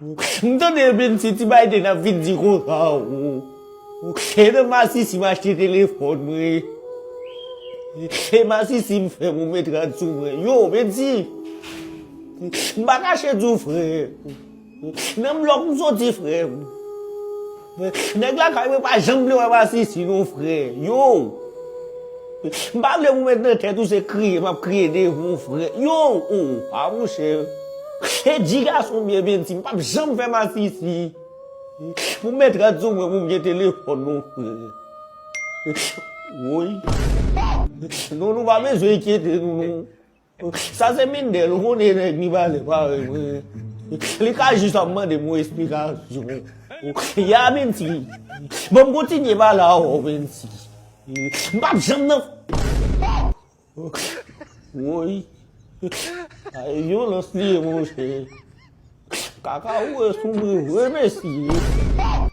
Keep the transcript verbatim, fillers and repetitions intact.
M tande Bensi, ti Biden ap vin di konsa, o. E nan masisi m achte telefòn mwen. E masisi m fè pou met rad sou mwen. Yo, Bensi. M pa kache di w, frè. Nan blòk m soti, frè m. Nèg lakay mwen pa janm vle wè masisi non, frè. Yo. M pa vle pou met nan tèt ou se kriye m ap kriye devan w, frè. Yo, o, a monchè. E di gason byen Bensi, m p ap janm fè masisi. Pou met rad sou mwen pou m gen telefòn non, frè. Woy. Non, nou pa bezwen enkyete nou non. Sa se Mindel, ou konnen nèg li valè parèy mwen. Li ka jis ap mande m yon esplikasyon. Ya Bensi. Bon, m kontinye pale avè w, Bensi. M p ap janm nan. Woy. Ay, vyolans li ye, monchè. Kaka ou wè sou mwen vre, Bensi.